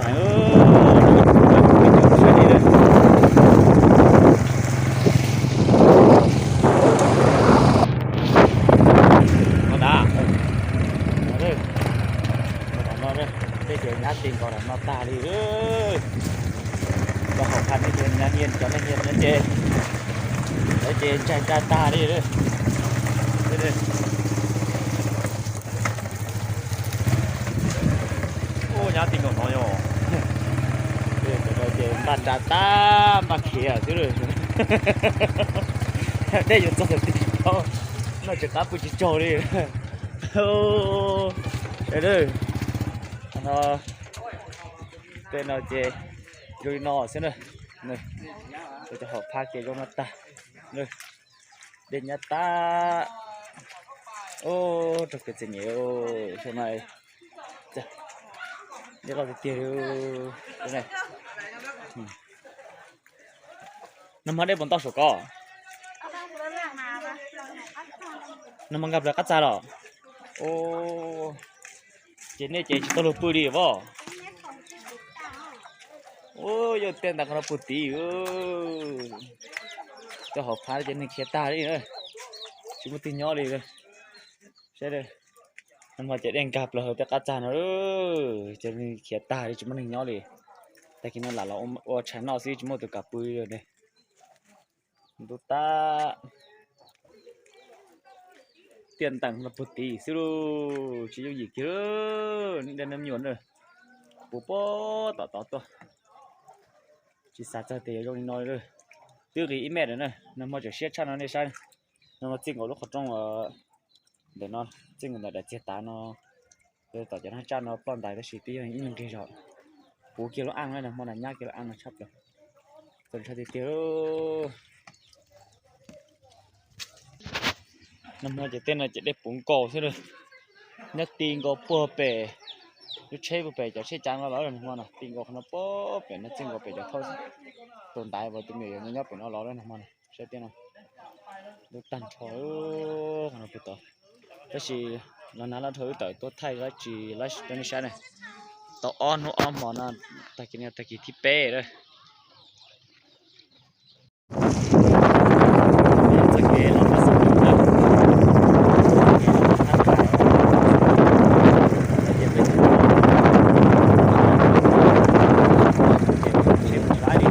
Heev. No na, no, tej ces nyab ti nkaus no tag li. Cov hauv phaj nej ces nyab nyiaj, cov neeg nyiaj no ces lawv ces ntsaig ntsaj tag li. Ub, nyab ti nkaus no yom. Cov no ces npaj nra tag npaj khiav xwb lawm. Dej yuav txog thaum twg tsis paub, no tsis qab pw tsis tsaug li. No, tej no ces zoo li no xwb na. Cov hauv phaj ces zoo no tag. Dej nyab tag. Ub, rau kev txom nyem, xyoo no dej loj tiag tiag li. Nag hmo dej puas ntau saum ko? Nag hmo nkag plaws qab txag los? Ub, ces nej ces tsis tau luag pw li os. Ub, yog tiaj ntais qhov no puag tid. Cov hauv phaj ces neeg khiav tag li, tsis muaj twg nyob li. Saib, nag hmo ces dej nkag plaws hauv tej qab txag no, ces neeg khiav tag li, tsis muaj neeg nyob li. Tag kis no lam los ua tshais noj xwb, tsis muaj tus kam pw li ne. Ntuj tag. Tiaj ntais no puag tid xwb lauj, tsis yooj yim kiag. Dej me nyuam na, puv puag tom tod tuaj. Tsis xav txog tias yuav zoo li no li. Twb nqis ib mev lawm na, nag hmo tseem siab tshaj no nej saib. Nag hmo txij nkaus lub qhov rooj ntawm no, txij nkaus ntawm daim txiag tav no, tom cov nab tsaj no ploj ntais tab sis twb yog ib nyuag nqig zog. Puv kiag lub aj na, nag hmo na nyab kiag lub aj no tshaj plaws. Txaus ntshai tiag tiag. Nag hmo ces tej no ces dej puv nkaus xwb na. Nyab ti nkaus puag pem lub tsheb puag pem cov tsheb cav no los nag hmo na, ti nkaus qhov no puag pem no, txij nkaus pem cov thauj tus ntaiv uas tus me nyuam yaus nyob pem no los lawm nag hmo na. Saib tiaj no, lub tag nrho qhov no puag tod. Tab sis los nag loj dhau wb tawm tuaj thaij dab tsi rau nej saib na. Tau ob hnub ob hmo no, tag kis no tag kis thib peb lawm. Txoj kev los pab xab na, txoj kev los pab thab thaiv, ces peb tsis, ces peb tsis tsheb mus txog li,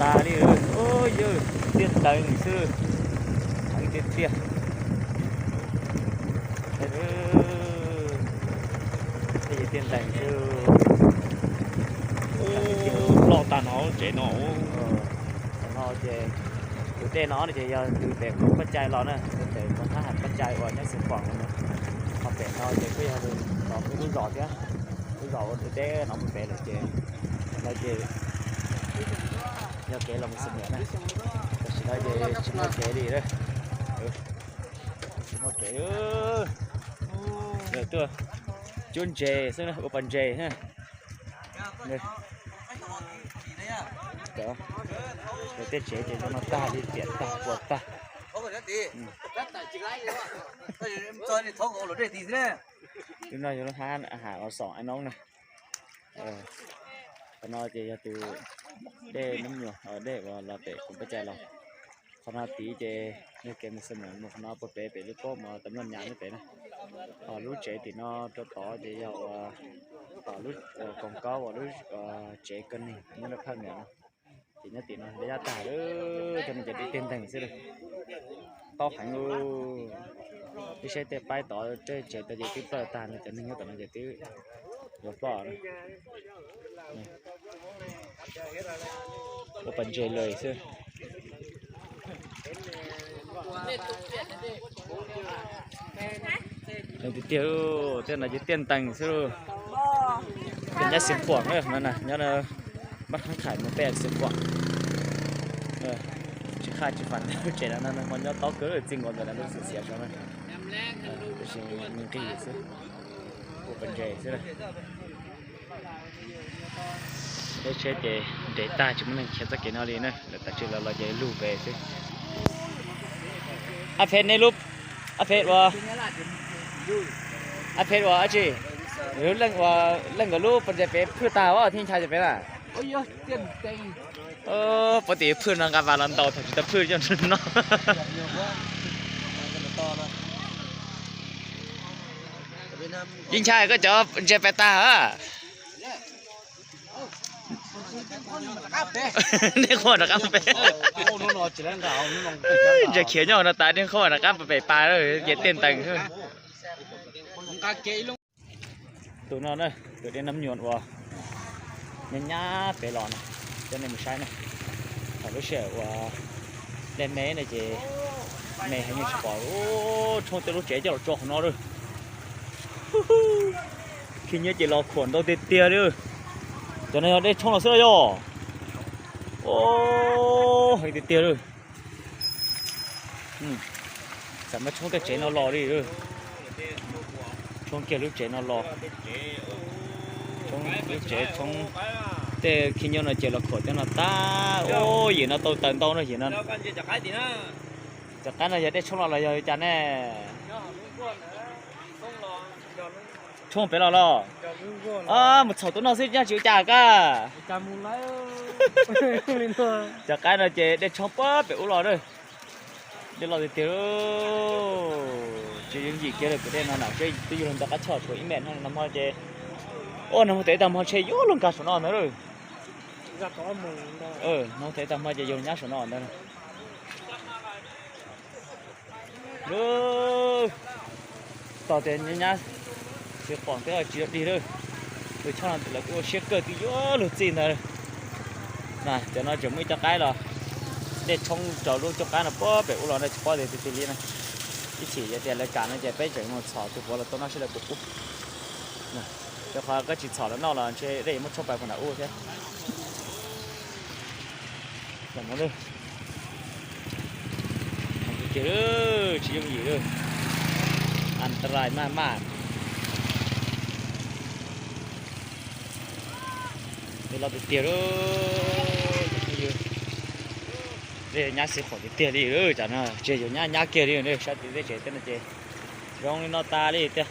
tas li. Ub, yawg, tiaj ntees xwb, heev tiag tiag. Tej tiaj ntees xwb. Loj tag no tsev no. Tam no ces tus dej no ces yog tus pem qhov pab cai los na, tus pem qhov thab ham pab cai uas nyob Xeev Khuam no. Qhov pem no ces kuj yog los peb lub zos thiab, lub zos ua tus deb no mus pem lawm ces, no ces yog kev los mus Xeev Khuam na. Tam sim no ces tsis muaj kev li, tsis muaj kev. Tuaj cuab ntses xwb, ua pas ntses. Tej tsev ces zoo no tag li, tiam tag puas tag. Lub no yog lub hab ham uas xoom ai noob na. Qhov no ces yog tus dej nab nyuam, dej uas los pem koom pab cai los. Qhov no tid ces yog kev mus Xeev Khuam mus qhov no puag pem, pem lub pob mos tam noj nyam nyob pem na. Ho lub tsev tim no rau tod ces yog uas lub koom kaub uas lub tsev kawg neeg nyob rau phaj niam no. Ces nyob tim no ntev yaj tag lawm, cov neeg ces dej tiaj ntees xwb lawm. Taub heev lawm. Ib saib tej paib tod tej tsev tod ces twb ploj tag no, cov neeg nyob tom no ces twb yuav ploj na. Ua pas ntses lawm xwb. Tiag tiag, tej no ces tiaj ntees xwb lauj. Ces nyob Xeev Khuam na, nyob Npab Khaab Khais mus pem Xeev Khuam. Tsis qhaj tsis fam ntawd, tsev no no ho nyob tob kawg, txij nkaus ntawm lub xwm xiav saud na. Tab sis nqis xwb, ua pas ntses xwb. Lub tsheb ces nres tag tsis muaj neeg khiav txoj kev no li na, lawv tas tsis los los ces lug pem xwb. Ab phem nej lub, ab phem ua, ab phem ua dab tsi? Leej nkawd lub pob ntseg pem phwj tag os, Yeej Nchai pem na. Puab tias phwj no nqa vas los ntaus thaum tsis tau phwj coj no. Yeej Nchai, koj cov ntseg pem tag a? Dej qhuav rov qab pem. Ntseg khiav nyob no tas dej qhuav rov qab pem pas ces tiaj ntees. Tus no na, tus dej nab nyuam uas nyab nyab pem los no, coj nej mus saib na. Thaum lub sij hawm uas dej me no ces me heev, yeej tsis pom. Tshoob tej lub tsev coj los tso qhov no lawm. Khi nyiab ces los khuam ntau tiag tiag li. Cov no yog dej tshoob los xwb los yog. Heev tiag tiag li. Txawm muab tshoob tej tsev no los li. Tshoob kiag lub tsev no los. Tshoob lub tsev, tshoob tej khi nyiab no ces los khuam tej no tag. Yim no tau taws ntau no, yim no. Cov qaib no yog dej tshoob los los yog li cas ne? Tshoob pem los los. Mus txhaum tus no xwb nyob tsis ua cas koj. Cov qaib no ces dej tshoob puag pem ub los na. Dej loj tiag tiag. Tsis yooj yim kiag li tus dej no na, twb yug los ntau qab choj tshuav ib mev no, nag hmo ces, nag hmo tes tag hmo ntshe yuav luag nkag saum no ntag. Nag hmo tes tag hmo ces yug nyab saum no ntag. Tos tias nyab Xwm Qhom twb tsis tau dig lawm. Tus choj no lawv kuj ua siab kawg twb yuav luag txij ntag. Cov no tseem muaj ib co qaib los, dej tshoob rau lub caj qaib no puag pem ub los no tsis paub tias twg twg li na. Ib chim yog tias lawv kam no ces peb tseem mus txhom tus puav los tau noj seb lawv puas pub. Rau qhov koj tsis txhom los noj los ntshe dej yuav muab tshoob pais puag nram ub thiab. Tiag, tsis yooj yim li. Antarai maj maj. Dej loj tiag tiag li. Dej nyab Xwm Qhom tiag tiag li, tsam no tsis yog nyab nyab kiag li. Saib tim tej tsev tej no ces zoo li no tas li tiag.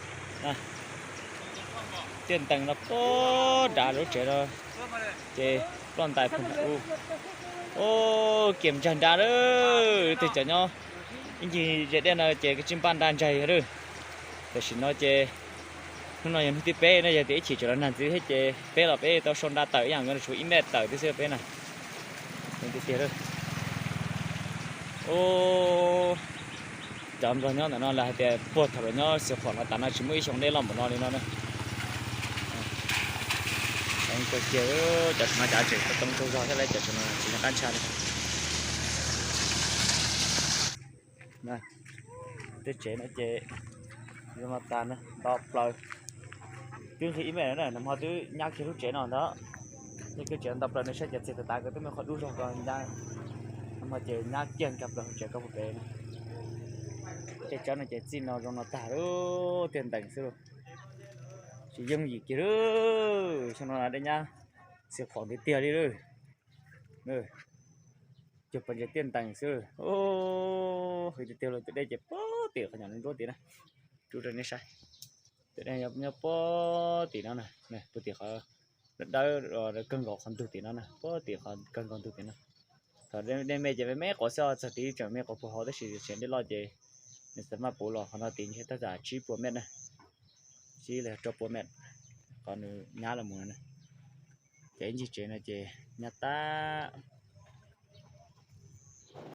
Tiaj ntees no puag nrad lub tsev no ces ploj ntais puag nram ub. Kiag ntsag nrad lawm. Tej cov nyob ib ncig ze dej no ces kav tsij npaj nra ntsag lawm. Tam sim no ces hnub no yog hnub thib peb no, yog tias ib chim tseem los nag ntxiv thiab ces peb los peb tau sau nra tawm ib yam nkaus, tshuav ib mev tawm twb xwb peb na. Tiag tiag. Cov nplog nyob ntawm no lawv hais tias puag thaum lawv nyob Xwm Qhom no tas no tsis muaj ib xyoo dej loj npaum no li no na. Cov no cas tseem tau tsaug zog thiab, cov no tsis nco qab ntsha li. Tej tsev no ces zoo no tas nto plaws. Twb nqhis ib mev na, nag hmo twb nyab kiag lub tsev no ntag. Nyab kiag tsev nto plaws no, saib cov txiag tav tav ko twb muaj qhov dub zog ko ncaj. Nag hmo ces nyab kiag nkag plaws hauv tsev ko puag pem. Tej tsev no ces txij no zoo no tag lub tiaj ntees xwb lauj. Tsis yooj yim kiag li. Xyoo no dej nyab Xwm Qhom tiag tiag li lauj. Cuag pas ntses tiaj ntees xwb. Heev tiag tiag li. Tus dej ces puag tim qhov nyom nruab tid na. Rub rau nej saib. Tus dej nyob puag tim no na, puag tim qhov dawb dawb kawg nkaus qhov ntug tim no na, puag tim qhov kawg nkaus ntug tim no. Thaum dej me ces me me quav xwb, txog tid tseem me quav puag hauv, tab sis tseem dej loj ces nws txawm maj puv los qhov no tid ntshe tab tom tsib puas mev na, tsib los rau puas mev, qhov nws nyab los mus na. Ces ib ncig tsev no ces nyab tag.